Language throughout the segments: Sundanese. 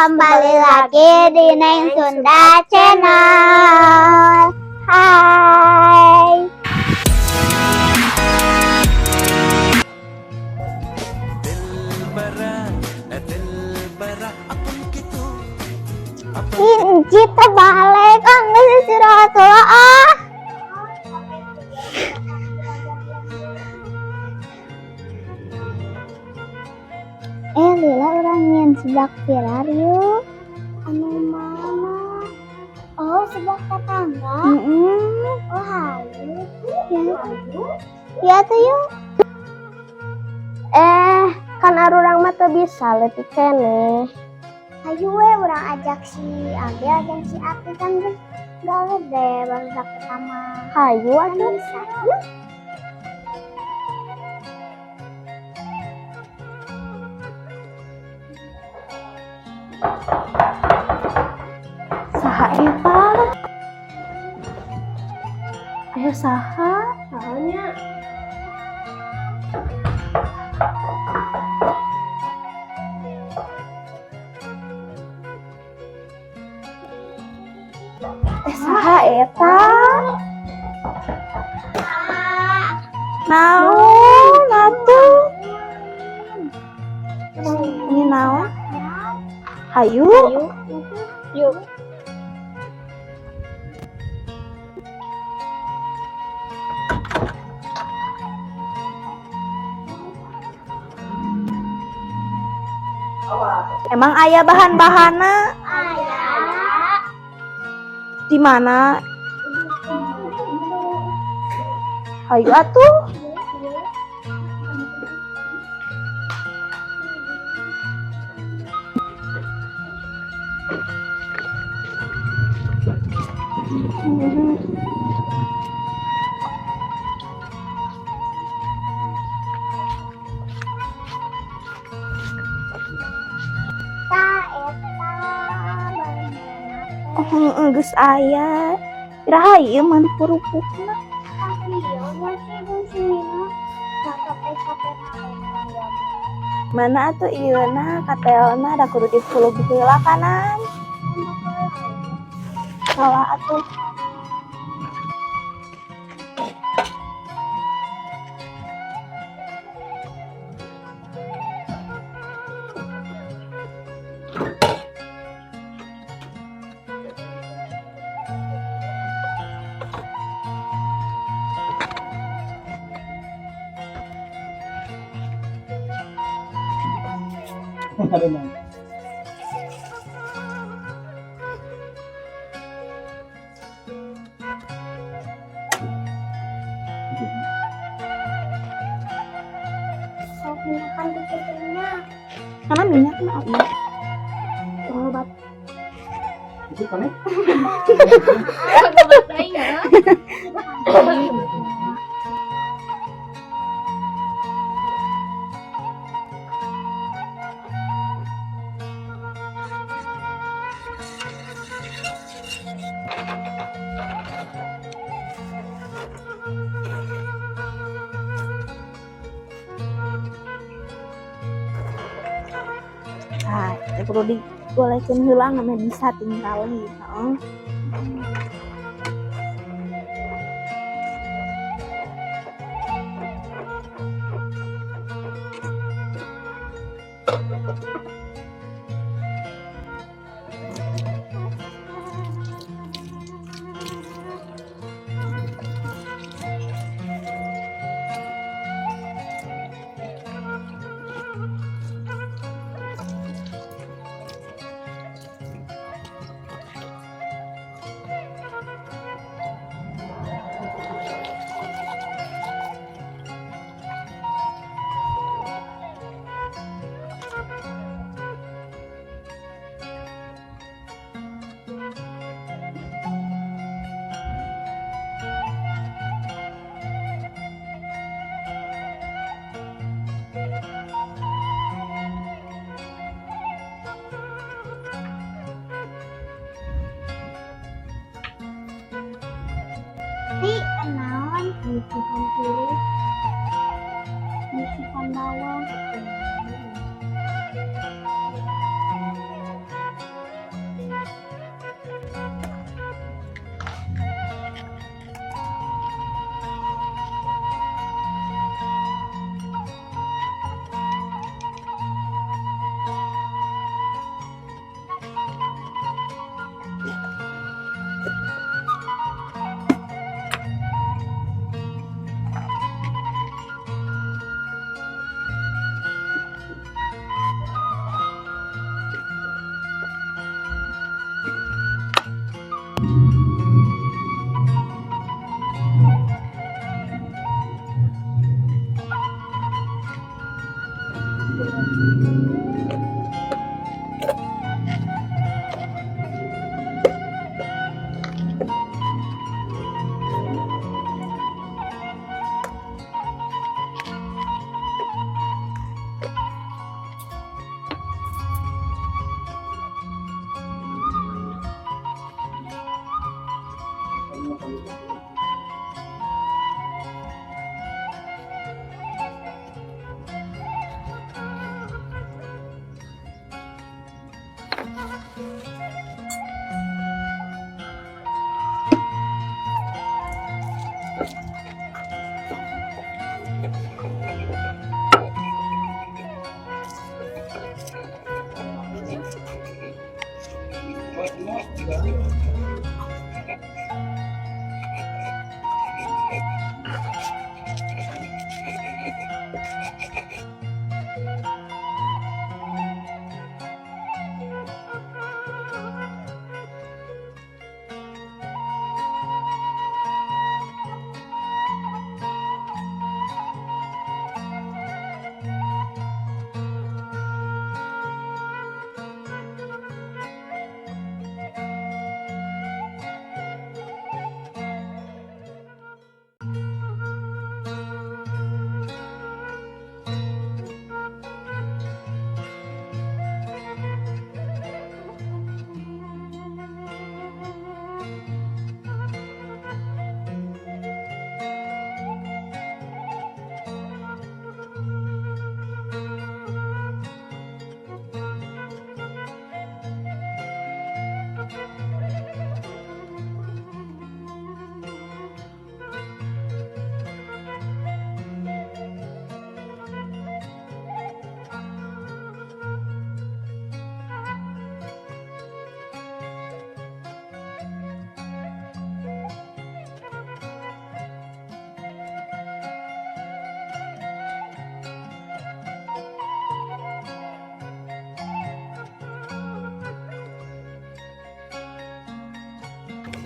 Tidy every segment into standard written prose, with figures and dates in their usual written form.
Kembali lagi di Neng Sunda Channel. Hai. Dilbara, Dilbara, apun kitu? Inci terbalik, ah nggak istirahat lah ah. Eh, lila urang nyieun seblak viral yuk. Anu mana? Oh, seblak tetangga. Oh, hayu. Ya, ya tuh yuk. Eh, kan arurang mah teu bisa leutik keneh. Hayu we urang ajak si Abel dan si Aki kan geus gede baru pertama. Hayu Kan atuh. Bisa. Yuk. Saha eta? Ayo saha? Sahanya. Eh, saha eta? Naon atuh? Ini naon? Hayu. Yuk. Emang aya bahan-bahanna? Aya. Di mana? Hayu atuh. Ta eta bahanna. Oh, heeh, geus aya. Iraha ieu mah dipurupukna? Tapi ieu masih dong si Mina. Capek-capek. Mana atuh ieuna katelna, da kudu dipulug heula kanan. Salah atuh. Ano na? Sok minyakan kupingnya. Mana minyakna? Oh, iya. Obat. Itu kan? Nah, itu perlu digolekin heula ngameh bisa tinggali. Heeh. Ti naon? Nyucikan piring. Nyucikan bawang.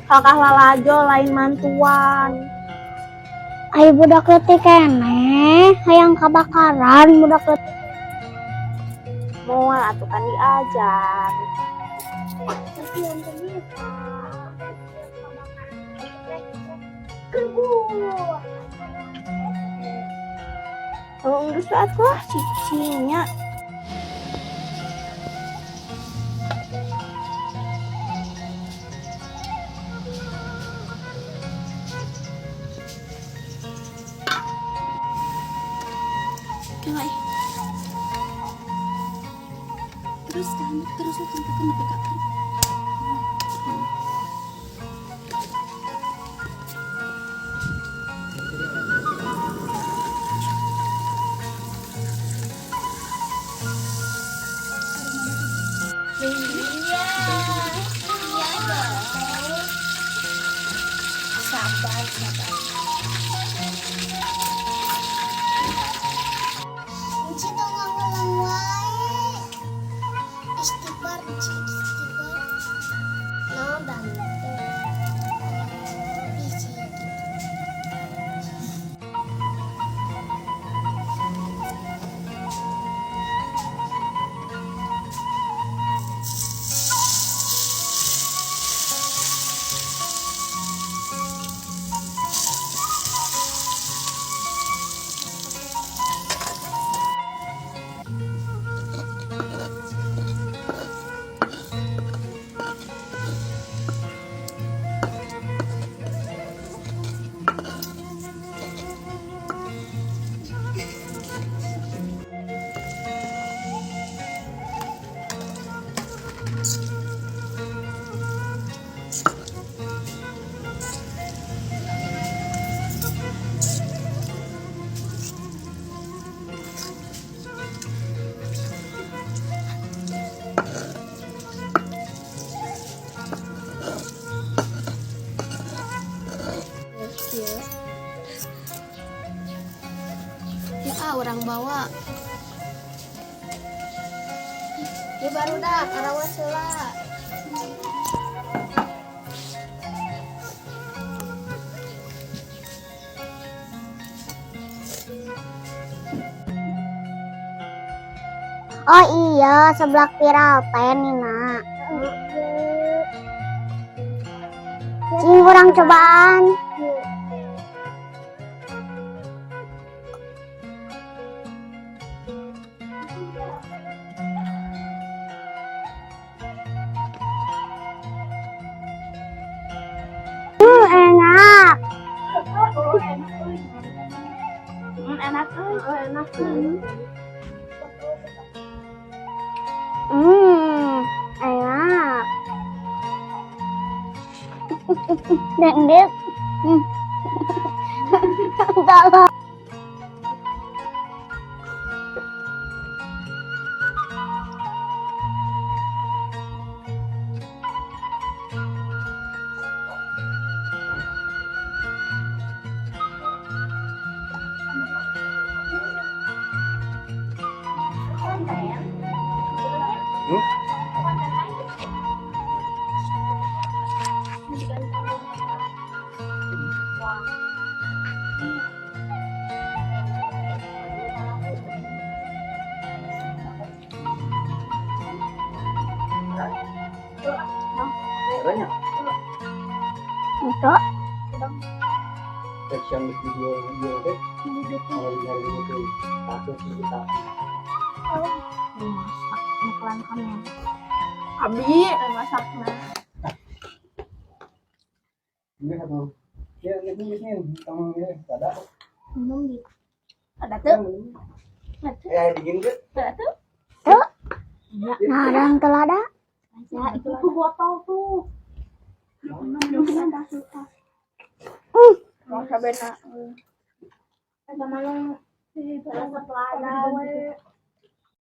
Kakak lalajo lain mantuan. Ai budak leutik keneh hayang kabakaran budak leutik. Moal atuh kan diajar. Tapi yang bisa. Kerbuk. Oh, geus atuh ah cicingnya. Terus kan, terus lu tekan nepi ka Iya. Iya dong. Sabar, sabar. Enci tong ngulang wae. Istighfar, Enci, istighfar. No, bantu. Bisi. Iya. Ya ah, urang bawa. Ya barudak, karawas heula. Oh iya, seblak viral teh Nina. Cing urang cobaan. Enak. Enak euy. Enak. Enak. Dendek. Tolong. Banyak. Itu. Section video video teh. Kalau nyari gitu, takut sih kita. Masak iklan kamera. Abi masakna. Ini satu. Ya, ini kamu ini ada. Minum di. Ada tuh. Ada tuh. Eh, dingin ke? Ada tuh. Tuh. Nah, ada yang telada. Ya, itu tuh botol tuh. Mau sabena.